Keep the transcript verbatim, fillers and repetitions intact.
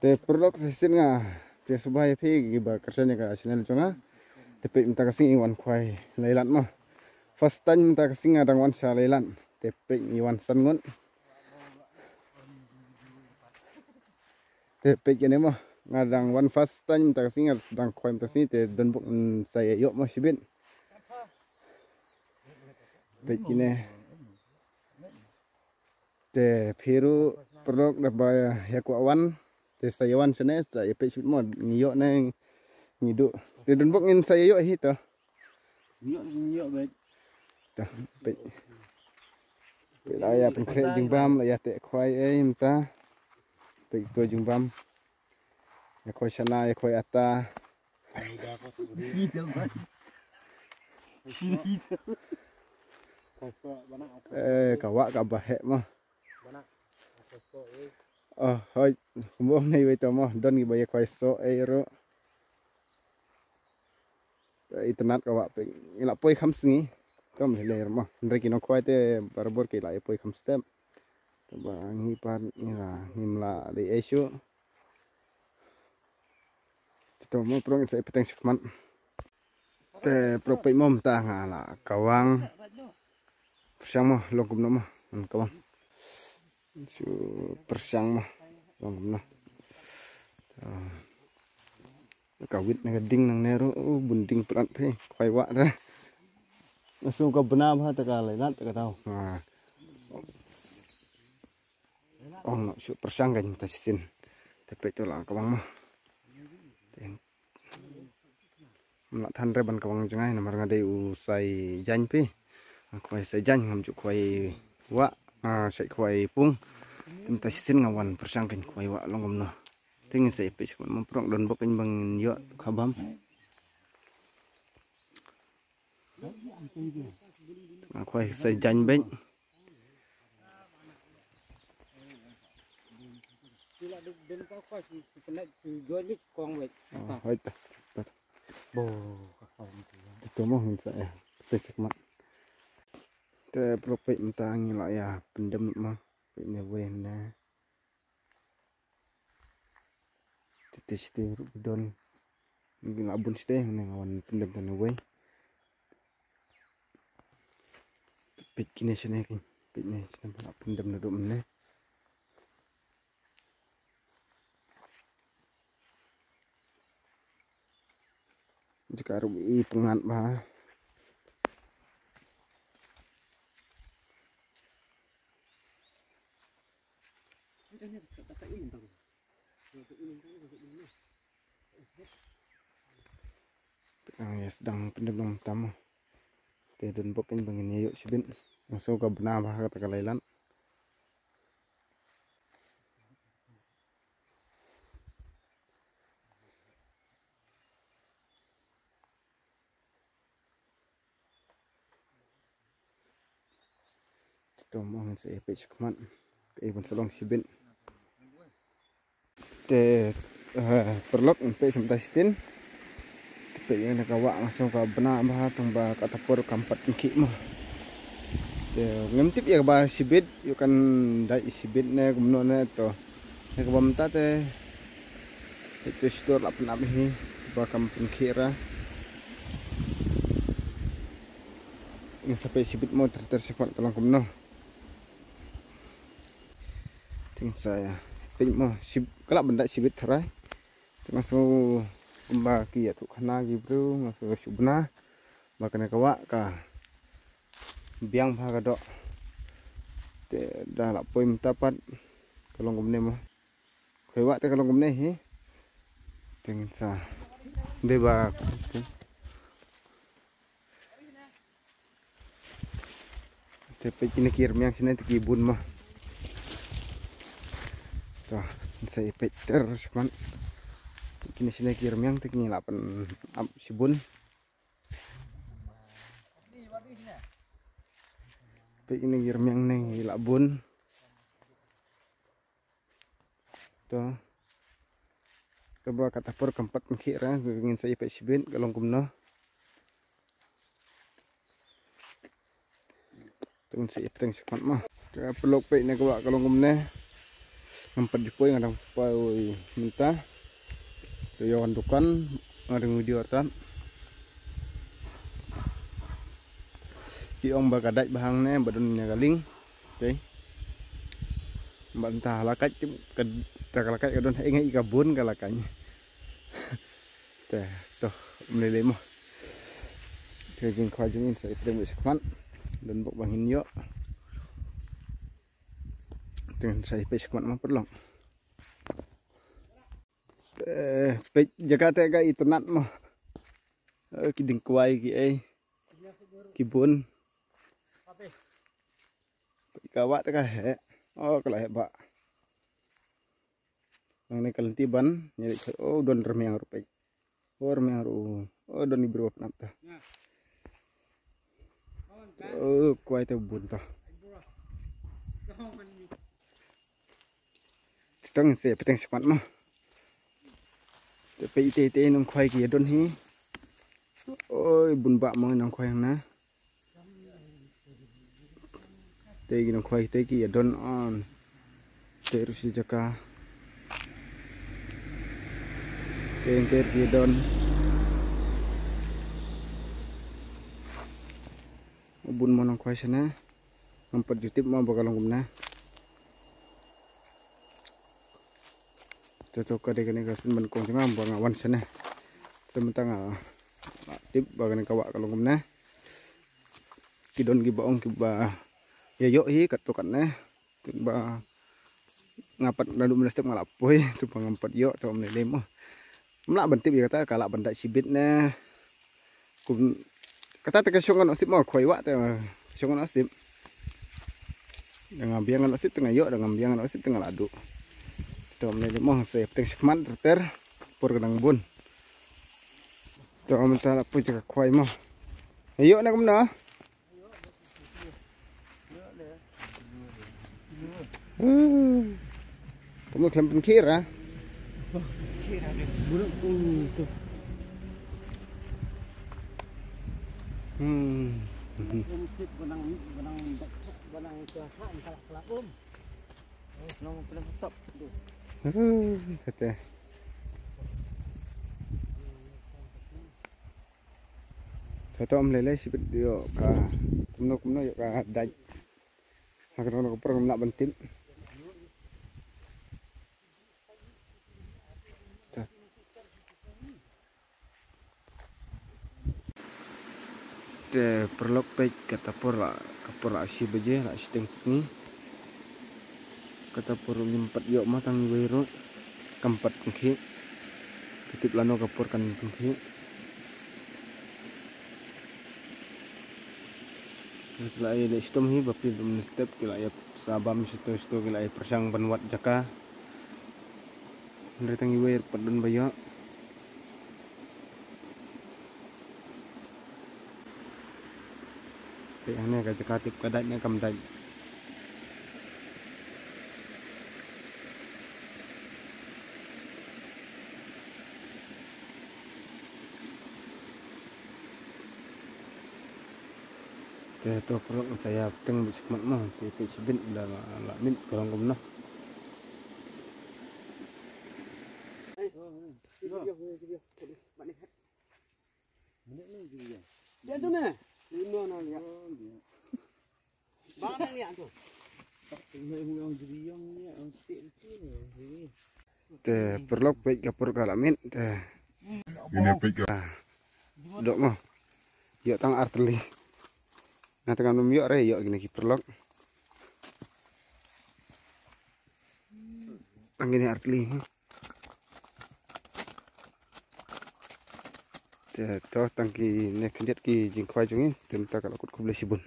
Te paralok, sa shisien nga pdiang sngewbha ïa phi kiba kyrshan ïa ka channel jong nga. Te peit mynta ka sngi wan khwai Lailat mo. First time mynta ka sngi nga dang wan sha Lailat. Te peit ngi wan san ngut. Te peit kine mo. Nga dang wan first time mynta ka sngi, nga dang khwai mynta ka sngi, te don bok sa ïa ïoh mo shibit. Peit kine. Te phi ruh paralok da ba ïa kwah wan. Te sa ïa wan shane, sa ïa peit shibit mo, ngi ïoh ne ngi duh. Te don bok ngin sa ïa ïoh hi to. Ngi ïoh, ngi ïoh beit. To, peit. Peit la ïa pynkhreh jingbam, la ïa teh khwai ei mynta. Peit to jingbam. Ïa khwai shana, ïa khwai ata. Eh, ka wah kaba heh mo. Oh, hoi, kumba ong nei wei to mo, don kiba ïa khwai soh ei ruh. Itynnad ka wah, peit, ngi la poi kham sngi. To mo, lei lei mo. Hynrei ki nongkhwai te barabor ki la ïa poi kham step. Te ba ngi pat ngi la, ngim lah leit ei shuh. Te to mo, paralok, ngin sa ïa pyrshang shakhmat. Te paralok, peit mo, mynta nga la kawang. Pyrshang mo long kumno mo, man kawang. Shu pyrshang mo long kumno. To. Ka wit na ka ding nangne ruh, u bun ding prat phi, khwai wah re. Nga sngew ka bna bha te ka Lailat te ka daw. Ha. Ong noh shu pyrshang kan mynta shisien. Te peit to la kawang mo. Te. Mla than re ban kawang jngai namar nga dei u sai jaiñ phi. Nga khwai sai jaiñ, ngam ju khwai wah, nga shait khwai pung. Te mynta shisien nga wan pyrshang kan khwai wah long kumno. Te ngin sa ïa peit shakhmat mo, paralok, don bok kan ba ngin ïoh khabam. Nga khwai sai jaiñ beit. Oh, hoi ta, ta, ta. Te to mo ngin sa ïa peit shakhmat. Te paralok, peit mynta ngi la ïa pyndem mo. Peit ne wei ne. Te te shatei ruh ki don. Ngi la bun shatei, ne nga wan pyndem tang wei. Peit kine shane kan. Peit ne shane ba la pyndem naduh mynne. Jaka ruh i pyngngad bha. Peit, nga ïa sdang pyndem long tam. Te don bok kan ba ngin ïa ïoh shibit. Nga sngew ka bna bha kata ka Lailat. Te to mo ngin sa ïa peit shakhmat. Kaei ban sa long shibit. Te, eh, paralok, ngin peit sa mynta shisien. Te peit ïa kane ka wah, nga sngew ka bna bha tang ba kata por kam pat pynkhih mo. Te ngim tip ïa kaba shibit, ïoh kan dait shibit ne kumno ne to. Ïa kaba mynta te, peit to shuh la pynap hi ba kam pynkhih ra. Ngin sa peit shibit mo ter ter shakhmat ka long kumno. Te ngin sa ïa peit mo, shib-, ka lah ban dait shibit tharai. Te nga sngew kumba ki ïathuh khana ki briew, nga sngew shu bna ba kane ka wah ka biang bha ka doh. Te da la poi mynta pat ka long kumne mo. Khwai wah te ka long kumne hi. Te ngin sa dei ba Te peit kine ki rmiang shane te ki bun mo. To, sa ïa peit ter shakhmat. Peit kine shane ki rmiang te ki la pynap shibun. Peit kine ki rmiang ne ki la bun. To. Kaba kata por kam pat pynkhih ra, ngin sa ïa peit shibit ka long kumno. To ngin sa ïa peit shakhmat mo. Ka paralok peit ne ka wah ka long kumne. Ngam pat ju poi, nga dang poi mynta. To ïa wan dukan, nga dang video tat. Ki ong ba ka dait ba hangne ba don ïa ka lieng. Te. Ba mynta la kait ka, ta ka la kait ka don, eh, ngi ka bun ka la kait. Te to, ym lei lei mo. Te jingkhwai jong ngi sa ïa pdeng bad shakhmat. Don bok ba ngin ïoh. Te sa ïa peit shakhmat mo paralok. Te peit jaka te ka itynnat mo. Eh, ki dieng kwai ki ei. Ki bun. Peit ka wah te ka heh. Oh, ka la heh bah. Nangne ka lynti ban, ngi leit, oh, don rmiang ruh peit. Oh, rmiang ruh. Oh, don i briew ba pynap ta. Oh, kwai te bun ta. Te tang se pdeng shakhmat mo. Te peit te te nongkhwai ki ïa don hi. Oi, bun bah mo nongkhwai hangne. Te ki nongkhwai te ki ïa don on. Te ruh shi jaka. Te te ki ïa don. Bun mo nongkhwai shane. Ngam pat ju tip mo ba ka long kumne. To to ka dei kane ka sien ban kong jong nga ba nga wan shane. Te mynta nga tip ba kane ka wah ka long kumne. Ki don kiba ong kiba ïa ïoh hi katto katne. Te ba nga pat naduh mynne step nga la poi, te ba ngam pat ïoh, te ym lei lei mo. Ym lah ban tip ïa kata, ka lah ban dait shibit ne. Kum kata te ka shong ngan ot sip mo, khwai wah te shong ngan ot sip. Da nga biang ngan ot sip te nga ïoh, da ngam biang ngan ot sip te nga la duh. Te ym lei lei mo, sa ïa pdeng shakhmat ter ter, por ka dang bun. Te mynta la poi jaka khwai mo. Ïoh na kumno? Hmm. Kamu khlem pynkhih ra? Hmm. Hmm, tete. Tete ym lei lei shibit ïoh ka kumno kumno ïoh ka dait. Ha kano kano ka por ngam lah ban tip. Te paralok peit kata por la, ka por la shi baje, la shiteng sngi. Kata por ngim pat ïoh mo tang iwei ruh. Kam pat pynkhih. Tip lano ka por kan pynkhih. Ki la ïa leh shitom hi ba phi dum step ki la ïa sa bam shito shito ki la ïa pyrshang ban wad jaka. Hynrei tang iwei pat don ba ïoh. Te hangne ka jaka tip ka dait ne kam dait. Te to paralok sa ïa pdeng bad shakhmat mo, sa ïa peit shibit da la, la miet ka long kumno. Te paralok peit ka por ka la miet te. Ngin ïa peit ka. Dok mo. Ïoh tang ar tylli. Nga te ngam ïoh re ïoh kine ki paralok. Tang kine ar tylli. Te to tang kine khyndiat ki jingkhwai jong ngi, te mynta ka la kut khublei shibun.